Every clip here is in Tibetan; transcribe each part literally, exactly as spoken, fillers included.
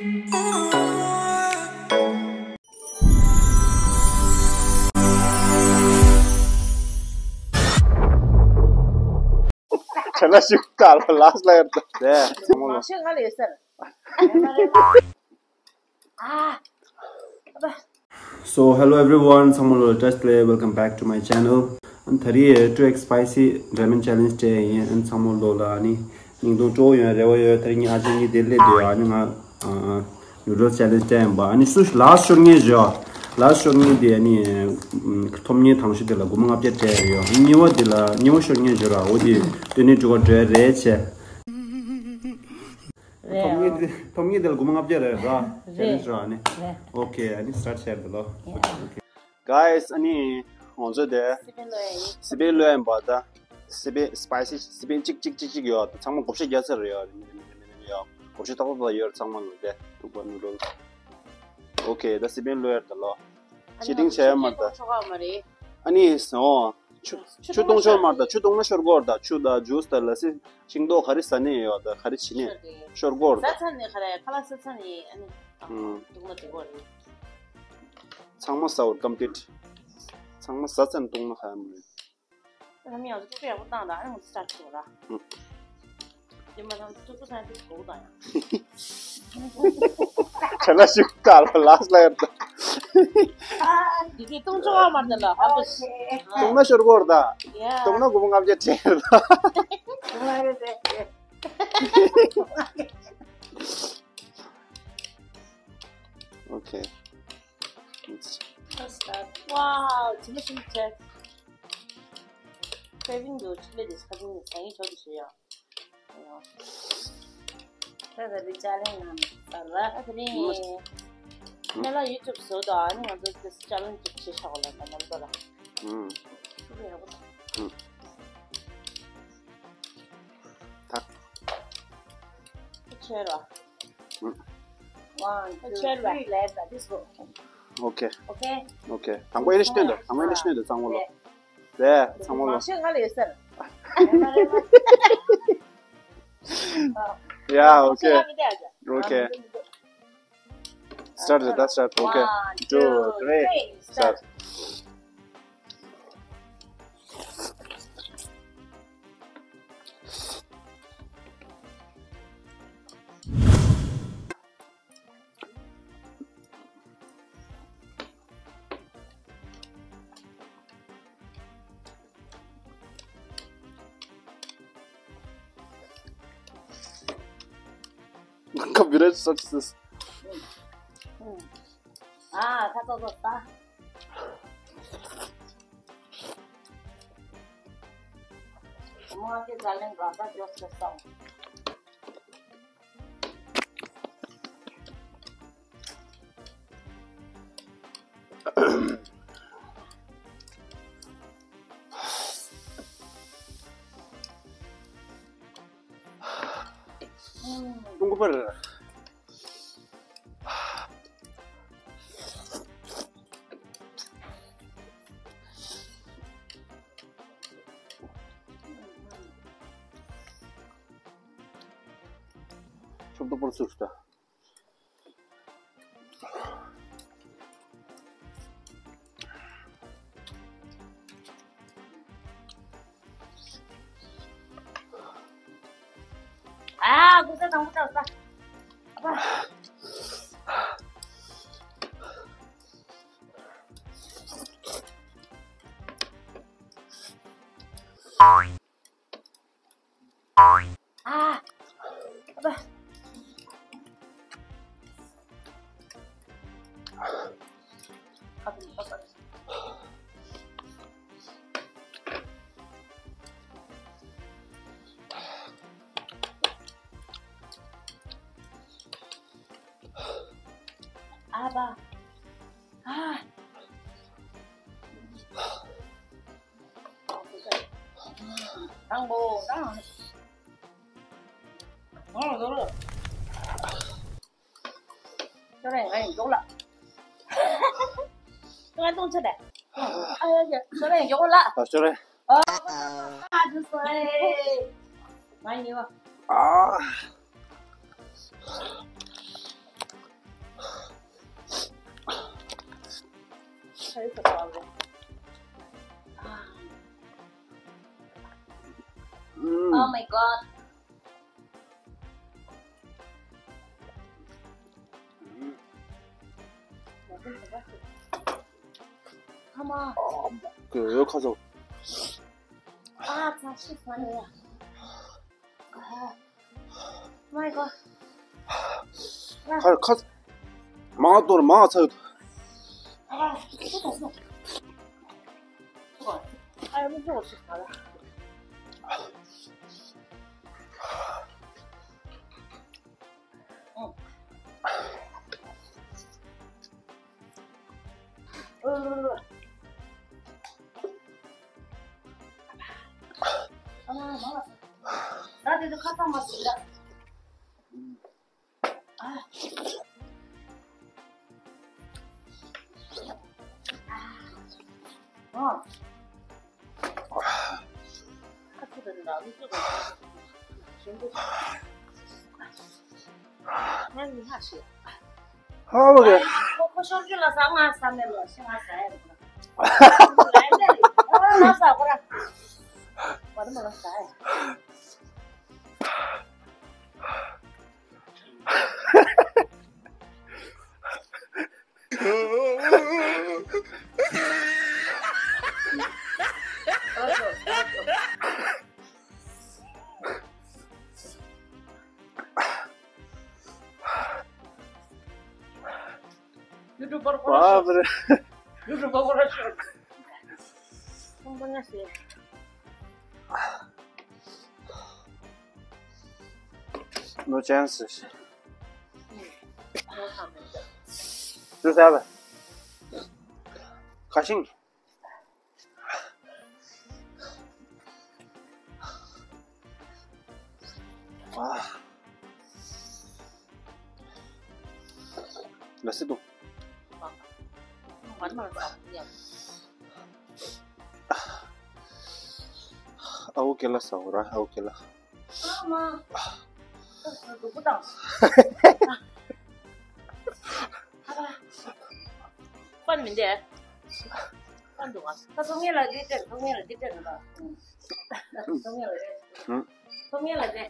ཁྱེད་ལ་ཞིག་ཀ་ལ་ལགས་ལ་ཡར་ད། དེ་ཚང་མ་ལོ། མང་ཤོས་ང་ལ་ཡོད་ཟེར། ཨ། So hello everyone, ཚང་མ་ལོ་བཀྲ་ཤིས་བདེ་ལེགས། Welcome back to my channel. ཨ་ནི་ད་རེས་two X spicy ramen challenge སྤྲད་ཡིན། ཨ་ནི་ཚང་མ་ལོ་ལ་ཨ་ནི་སྙིང་སྟོང་སྤྲོ་བོ་ཡོང་རེ་བ་ཡོད། ད་རེས་ངའི་ཨ་ཅག་གཉིས་དེ་སླེབས་འདུག་ཨ་ནི་ང་ཨ་noodles challenge སྤྲད་ཡིན་པ། ཨ་ནི་སུ་last ཤོར་མཁན་བཞི། last ཤོར་མཁན་དེ་ཨ་ནི་ཐོབ་མཁན་དང་ཤོས་དེ་ལ་སྒོར་མོ་ལྔ་བརྒྱ་སྤྲད་ཡོད། ཨ་ནི་གཉིས་པ་དེ་ལ་གཉིས་པ་ཤོར་མཁན་བཞི་ར། འོ་དེ་སྟོན་ནས་འགྲོ་ག་འགྲོ་ཡ་རེད་བྱས། རེད། ཐོབ་མཁན་དེ་ཐོབ་མཁན་དེ་ལ་སྒོར་མོ་ལྔ་བརྒྱ་རེད་ར། རེད། challenge ར་ཨ་ནི། རེད། Okay, ཨ་ནི་start བྱས་འདི་ལོ། Yeah. Okay. Guys, ཨ་ནི་ང་ཚོ་དེ་སི་པན་ལོས་ཡིན། སི་པན་ལོས་ཡིན་པ་ད། སི་པན་spicy སི་པན་གཅིག་གཅིག་གཅིག་གཅིག་ཡོད། ཚང་མ་བགོ་བཤའ་རྒྱག་ཚར་ཡོད། ཡོད། བགོ་བཤའ་ཏག་ཏག་ཏག་ཡོད། ཚང་མ་ལོ་དེ་ཐུག་པ་noodles། Okay, ད་སི་པན་ལོས་ཡར་ད་ལོ། ཤི་ཏིང་བྱས་ཡོད་མ་ད། ཨ་ནི་སོ། ཆུ་ཆུ་བཏུང་ཆོག་མ་རེད་ད། ཆུ་བཏུང་ན་ཤོར་གོ་རེད་ད། ཆུ་དང་juice དང་ལ་སི་ཤིང་ཏོག་ག་རེ་ཟ་ནས་ཡོད་ད། ག་རེ་བྱེད་ནས་ཤོར་གོ་རེད་ད། ཟ་ཚར་ནས་ག་རེ་ཁ་ལག་ཟ་ཚར་ནས་ཨ་ནི་ཨུམ། བཏུང་ན་འགྲིག་གོ་རེད། ཚང་མ་ཟ་བར་complete། ཚང་མ་ཟ་ཚར་ནས་བཏུང་ན་ཧ་མ་རེད། ཨ་ནི་ཡང་ཏུ་ཏུ་ཡག་པོ་བཏང་ད། ཨ་ནི་ང་ཚོ་start བྱེད་དགོས་ར། ཨུམ། དེ་མ་ཐང་ཏུ་ཏུ་ཐང་ཏུ་གོ་དང་ཡང་། ཁྱེད་ལ་ཞིག་ཀ་ལ་ལགས་ལ་ཡར་ད། ཨ། འདི་གི་བཏུང་ཆོག་པ་མ་རེད་ལ། ཧ་གོ་ཤེས། བཏུང་ན་ཤོར་གོ་རེད་ད། ཡ། བཏུང་ན་སྒོར་མོ་ལྔ་བརྒྱ་སྤྲད་རེད་ད། བཏུང་ན་རེད་རེད། Okay. Wow, ཅི་མ་ཞིག་བྱས། Craving འདུག་ཆུ་ལེ་དེ་ཁ་ཐུག་ནས་ཟ་ཡིན་ཆོག་ཏུ་ཞུ་ཡ། ད་ད་རེ་ཅ་ལེན་ནང་ཟ་ལ་ཨ་ད་རེ། ཁྱེད་ལ་YouTube བཟོ་དང་ཨ་ནི་ང་ཚོ་དེ་ཅ་ལེན་ཅིག་བྱེད་ཤག་ལ་ད་ནམ་ཚོ་ལ། ཨུམ། ཤུགས་ཡག་པོ་དང་། ཨུམ། ད། ཆེར་བ། ཨུམ། One, two, three, let's start this one. Okay. Okay. Okay. དང་པོ་ཨེ་ནི་ཤི་ཏེན་དུ། དང་པོ་ཨེ་ནི་ཤི་ཏེན་དུ་ཚང་མ་ལོ། རེད། ཚང་མ་ལོ། མང་ཤོས་ང་ལ་ཡོད་ཟེར། Yeah, okay. Okay. Start རེད་ད། Start. Okay. One, two, three, start. Copyright success. ཨ་ཁ་ཏོག་ཏོག་ད། མོ་ཨ་ཀེ་ཛ་ལན་ར་ད་ཇོས་ཏེ་སོང་། ཀྲུང་གོ་པར། ཆོབ་ཏོ་པོར་ཚུར་ཤུ་ད། ཨ། གུ་ས་དང་གུ་ས་ས། ཨ་ཕ། ཨ། ཨ་ཕ། ཨ་ཕ། ཨ། དང་པོ་དང་། ང་ལ་འགྲོ་ལ། ཤོ་རེ་ང་ཡི་འགྲོ་ལ། ང་གཏོང་ཆ་དེ། ཨ་ཡ་ཡ་ཤོ་རེ་འགྲོ་ལ། ཨ་ཤོ་རེ། ཨ་ཨ་ཨ་ཨ་ང་ཉེ་བ། ཨ། ཨ་མ། གོས་ཁ་ཚོ། ཨ་ཙི་ཤི་ས་ནི་ཡ། མའི་གོ། ཁ་ཁ། མང་གཏོར་མང་ཚ་ཡོད། ཨ་ཡ་མི་འགྲོ་ཤི་ས་ལ། ཨ་ཁུ་དེ་འདྲ་མི་ཚོ་ག་ཞིམ་པོ། ང་ནི་ཧ་ཤེས། ཧ་བ་གི། ཁོ་ཁོ་ཤོར་གི་ལ་ས་ང་ས་མེད་ལ་ཤི་ང་ས་ཡ་རེད། ང་ས་ཁོ་ར། བར་མ་ལ་ས་ཡ། ཡུ་ཊུབ་པར་ཁོ་ར་ཤོར། ཡུ་ཊུབ་པར་ཁོ་ར་ཤོར། ཁོང་པ་ན་ཤེས། No chances. ཅུ་ས་བ། ཁ་ཤིང་། ཨ། ལ་སི་དུ། ཨའུ་ཀེ་ལ་ས་འོ་ར་ཨའུ་ཀེ་ལ། ཨ་མ། སྡུག་པོ་དང་། ཨ་པ། པན་མི་འདེ། པན་འདུག་ཨ། ད་ཚོང་ངེ་ལ་འདི་སྤྲད་ཚོང་ངེ་ལ་འདི་སྤྲད་ན་ད། ཚོང་ངེ་ལ་འདི། ཚོང་ངེ་ལ་འདི།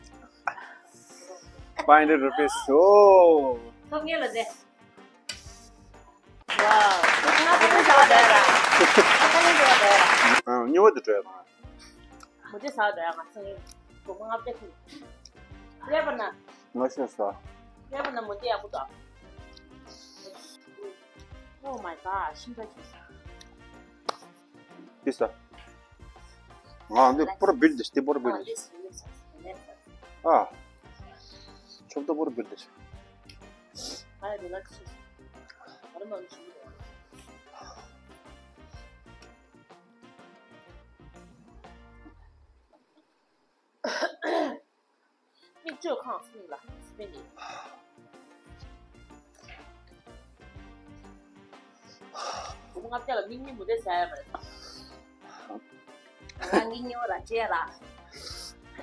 Five hundred rupees. Oh. ཚོང་ངེ་ལ་འདི། Wow. ང་ད་ལན་བྱ་བ་འདྲ་ར། ང་ད་ལན་བྱ་བ་འདྲ་ར། ཨ། ཉོ་བ་དེ་སྤྲད་ཡོད་མ། མོ་ཅི་ཟ་འདྲ་ང་སང་ཉིན་སྒོར་མོ་ལྔ་བརྒྱ་ཁུར། ཀླད་པ་ན། ང་ཤོད་ས། ཀླད་པ་ན་མོ་ཅི་ཡག་པོ་འདུག Oh my god. ཤིང་ཁ་ཅིག་ཟ། འདི་ཟ། ང་འདི་པོར་བིལ་དེ་འདི་པོར་བིལ་དེ། ཨ། ཆོབ་ཏོ་པོར་བིལ་དེ། ང་ལ་རི་ལེགས་སི། ང་ལ་མ་འཇུ་རེད། མིག་ཆུ་ཁང་སི་མིག་ལ་སི་པན་ནི། སྒོར་མོ་ལྔ་བརྒྱ་ལ་མིག་གཉིས་མུ་དེ་ཟ་ཡ་མ་རེད། ང་གཉིས་ཉོ་ར་བྱས་ར།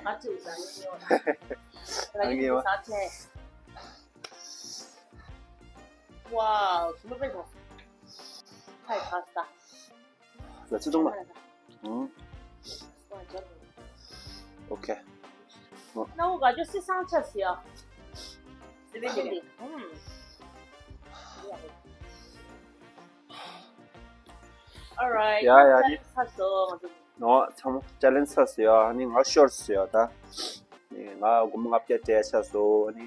ང་ཚོས་ཟ་གཉིས་ཉོ་ར། ང་གཉིས་ཉོ་ཟ་བྱས། Wow, super big one. Thai pasta. ལ་ཚིག་ཐུང་མ། ཨང་། ཨོ་ཁེ། ནའུ་ག་ཇོ་སི་སང་ཆ་སི་ཡ། སི་བི་ལི། ཨང་། Alright. ཡ་ཡ་ནི། ཚར་སོང་ང་ཚོ། ནོ་ཚང་མ་ཅ་ལེན་ཚར་སོང་ཡ། ནི་ང་ཤོར་སོང་ཡ་ད། ནི་ང་སྒོར་མོ་ལྔ་བརྒྱ་སྤྲད་ཆ་སོང་ནི།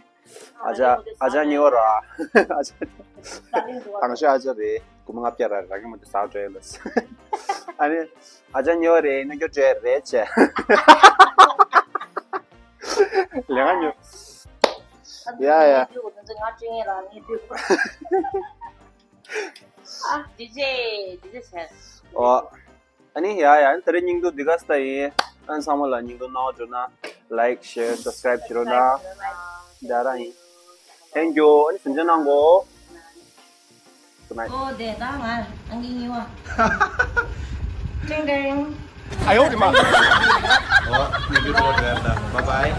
ཨ་ཅག་ཨ་ཅག་ཉེ་བ་ར། ཨ་ཅག་དང་ཤོས་ཨ་ཅག་རེད། སྒོར་མོ་ལྔ་བརྒྱ་ར་ར་གི་མོ་དེ་ཟ་འགྲོ་ཡོད་ལ། ཨ་ནི་ཨ་ཅག་ཉེ་བ་རེད། ནུ་རྒྱུ་འགྲོ་ཡ་རེད་ཅེ། ལས་ཀ་ཉོ། ཡ་ཡ། ཨ་ཌི་ཇེ་ཌི་ཇེ་ཆེ། ཨོ། ཨ་ནི་ཡ་ཡ་ཨ་ནི་དེ་རིང་སྙིང་སྡུག་འདི་ག་ས་ཡིན། ཨ་ནི་ཚང་མ་ལ་སྙིང་སྡུག་གནང་བ་འགྲོ་ན་like, share, subscribe བྱེད་རོགས་གནང་། འདི་རང་ཡིན། Thank you. ཨ་ནི་གཟིམ་འཇག་གནང་གོ། Good night. ཨོ་དེ་ད་ང་ཨང་ཀི་གཉིས་པ། ཀྲེང་ཀྲེང་། ཨ་ཡོ་དེ་མ། ཨོ་ནི་གི་ཏོ་དེ་ད་bye bye.